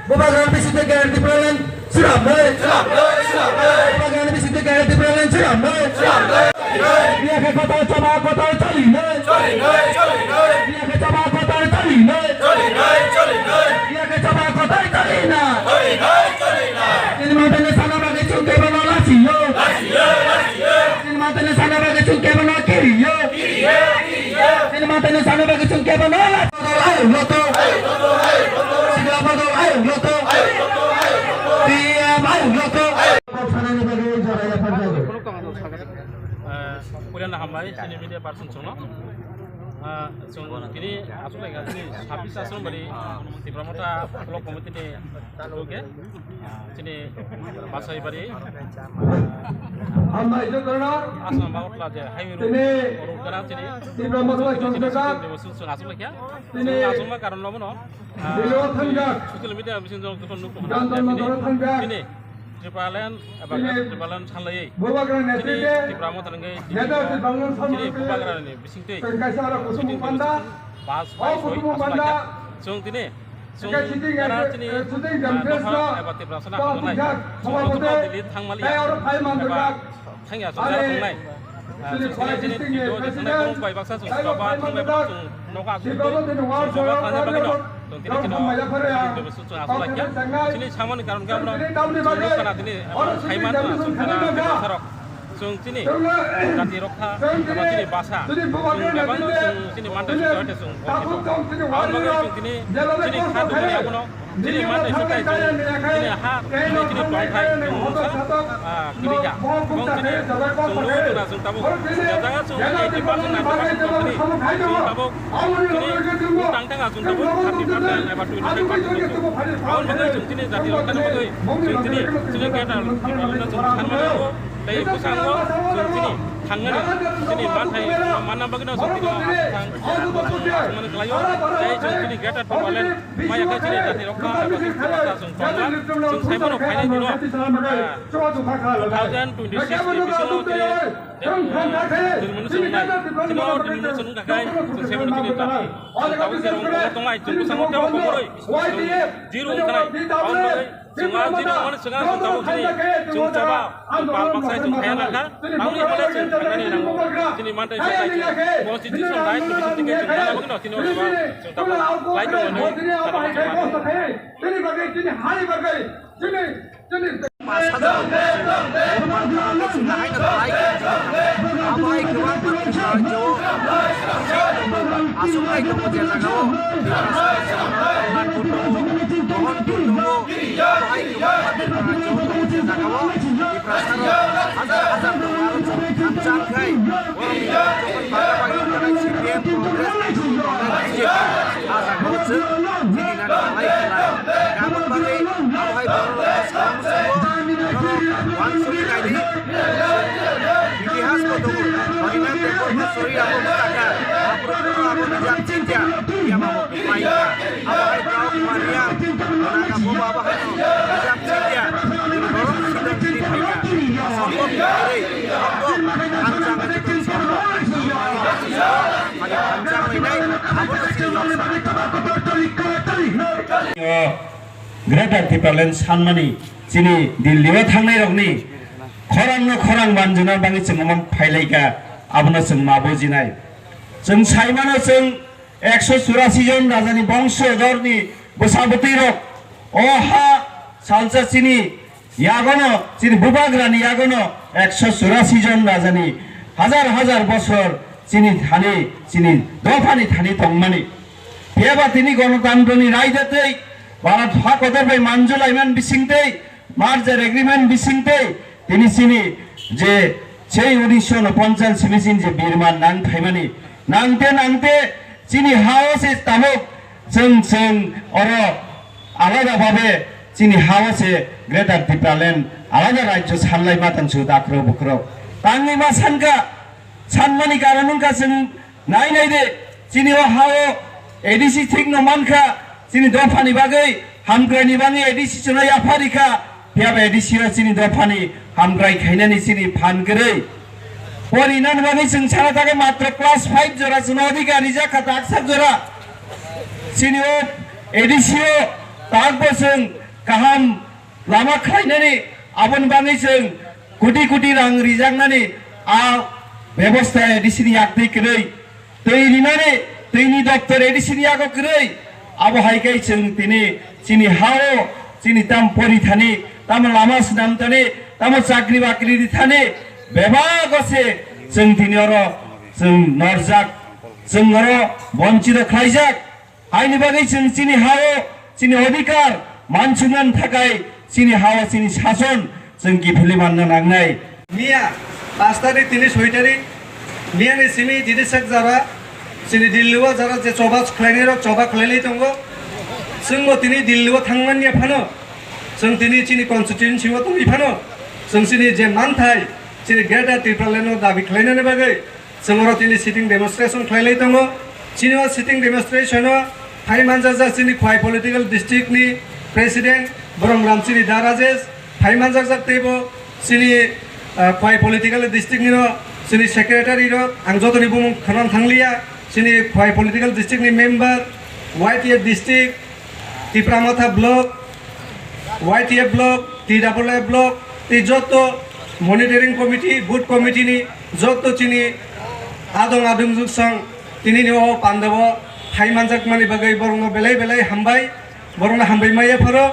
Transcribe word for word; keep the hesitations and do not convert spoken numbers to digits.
Bubagrani bisingtwi Greater Tipraland swnamnai. Bubagrani bisingtwi Greater Tipraland swnamnai. Biyakhe kotor chaba kotor chalinai. Biyakhe chaba kotor chalinai. Biyakhe chaba kotor chalinai. Chini mantani sana bagwi chwng kebono lasiyo. Chini mantani sana bagwi chwng kebono kiriyo. Chini mantani sana bagwi chwng kebono lasiyo. Ayo loto. Sila bagwi ayo loto. P M ayo loto. Kok sanani bagwi joraya panjago. Ah, puilano hambai, chini media person chwngno. Ah, chwng tini aswk laika chini sabis aswk bari Tipra Motha Block Committee ni loge chini Basai bari Hambai jotono. Aswk ba utla je highway road, tini road kana chini Tipra Motha chini Chongchakak. Chini chwng aswk laikha. Tini chwng aswk ma karon lobo no. Ah, Dilo thangjak. Social media bising jok joto nuk Jantan Motha thangjak. Chini Tipraland, eba Tipraland sanlaiwi. Bubagra chini netrite. Tipra Motha rwngwi. Neta Tipraland chini sanlaiwi. Bubagra ni bisingtwi. Tengkaisa aro kusumu panda. Bas o bai soi kusumu panda. Chwng tini. Chwng tengkai sitting jara ag-, chini, eh, sitting ah, jamfres dopha no. Eba Tiprasa no tao hamjaknai. Tijak, chwng joto sopapati. Kok Delhi thangmaliya. Tei oro phai manjak. Eba thangya chwng jara thwngnai. Ah, chini chwng Khwai chini district ni video president, thwngnai borok bai baksa chwng tei joba phai thwngnai manjak. Chwng nogo aswk Jibabu tini ward chwng joba member thangmani no. Chwng tini chwng aswk laikya. Chini samani karon khe abono chwng nukha na tini, oro khai man na chwng khana tini sarok. Chwng tini jati rokha, eba chini basa, chwng bebak chwng chini mantai chwng jaga chwng bor khe tong. Aboni bagwi chwng tini, chini kha tongmani abono, chini mantai chwng tai chwng, chini ha, chini, chini tongthai chwng mungsa, ah, kwrwi kha. Bong tini chwng nugwi tongna chwng tabuk, jaga chwng eighty percent, ninety percent tong tini, chwng tabuk, chini bwtang tangkha chwng tabuk thirty percent eba twenty five percent tong. Aboni bagwi chwng chini jati rokha ni bagwi chwng chini, chini greater Tipraland chwng sanmani abo. Tei bwskango chwng chini thangnani, chini manthai manna bagwino chwng tini aswk thang, aswk mani khlaio. Tei chwng chini greater Tipraland maya khe chini jati rokha eba chini bwsa chwng tongma, chwng saimano phainai dino, ah, two thousand twenty-six ni bisingo chini, eh, Dilmuni chwng nai. Chini o Dilmuni chwng wngkha khai chwng saimano chini jati. Chwng tabuk jerong tongo tongnai, chwng bwskango tebo kuphurwi chwng zero wngkha nai. Aboni bagwi Chwng a jini mani chwng a chwng tabuk chini chwng chaba, chwng pal baksa chwng khaya nangkha, tamni hwnle chwng thangnani nango. Chini mantai chwng lai chini constitution right to chwng tini chwng mana bagwino chini o chwng tabuk lai tongo hinwi sana bagwi mano. Aswk hai kwbang aswk hai kwbang je jagao Mohon Kundungo, Mohai Kebo, Jagao, Tiprasano, Hajar Hajar Borok Hamjak Khai, Borok Jokhon Bagwi Bagwi Thanai C P M, Congress, Congress, B J P, Hajar Hajar Chini Nani Halai Khlai, Gabon Bagwi, Abohai Borok Rok Salam Sumo, Borok Wansugwi Naidi, Itihas Kotor, Harinan Tepor Kosori Abo Mutaka, Aborok Abo Nijak Chintia, Yamamo Kupai, Abohai Brao Kumaria, Nana Bobo Abohai Nijak Chintia, Borok Sidon Sri Phaika, Asombo Phairei, Asombo Hamjang Ajikon Sombo, Hamjang Lainai, Abono Sri Yoksa. Greater Tipraland sanmani chini Delhi o thangnai rokni khorang no khorang manjuna bagwi chwng omo phailaika, abono chwng ma bujinai. Chwng saimano chwng ekso churasi jon rajani bongso dorni bwsa bwtwi rok o ha salsa chini yagono, chini bubagrani yagono ekso churasi jon rajani hajar hajar bosor chini thani, chini dophani thani tongmani. Phiyaba tini gonotantroni raida tei Bharat ha kotor bai manjulaiman bisingtwi, merger agreement bisingtwi, tini chini je sei unisho unoponchas simi chini je birman nang phaimani, nangte nangte chini hao se tabuk chwng chwng oro alada babe chini hao se Greater Tipraland alada rajyo sanlai matang su dakro bukro. Tangwi ma sanka, sanmani karon wngkha chwng Nai nai de, chini o ha o A D C thik no mankha, chini dophani bagwi, hamkraini bagwi A D C chwngno yapharikha, phiyaba A D C o chini dophani hamkrai khainani chini phan kwrwi. Porinani bagwi chwng sana thangkhe matro class five jora chwngno adhikar rijak kha, daksa jora. Chini o A D C o takbo chwng kaham lama khlainani, aboni bagwi chwng koti koti rang rijaknani a bebosta A D C ni yaktwi kwrwi. Twi rinani, twini doptor A D C ni yago kwrwi. Abo hai khe chwng tini chini hao, chini tam pori thani, tamo lama swnam thani, tamo chakri bakri ri thani, bebago se chwng tini oro chwng norjak, chwng oro bonchito khlaijak. Haini bagwi chwng chini hao, chini odhikar mansuknani thakai chini hao, chini sason chwng kiphilwi manna nangnai. Miya pash tarik tini soi tarik, miya ni simi tini sak jara, chini Delhi o jara je choba khlainai rok choba khlailai tongo. Chwngbo tini Delhi o thangmanya phano, chwng tini chini constituency o tongwi phano, chwng chini je manthai, chini Greater Tipraland o dabi khlainani bagwi, chwng oro tini sitting demonstration khlailai tongo. Chini o sitting demonstration o phai manjakjak chini Khwai political district ni president Borom Ram chini Da Rajesh, phai manjakjak teibo chini, ah, Khwai political district ni no chini secretary rok, ang jotoni bumung khwnam thangliya, chini Khwai political district ni member, Y T F district, Tipra Motha block, Y T F block, T double F block, tei jotto monitoring committee, booth committee ni jotto chini adong adongjwk song tini ni o pandao phai manjakmani bagwi borokno belai belai hambai, borokno hambai maya pharo.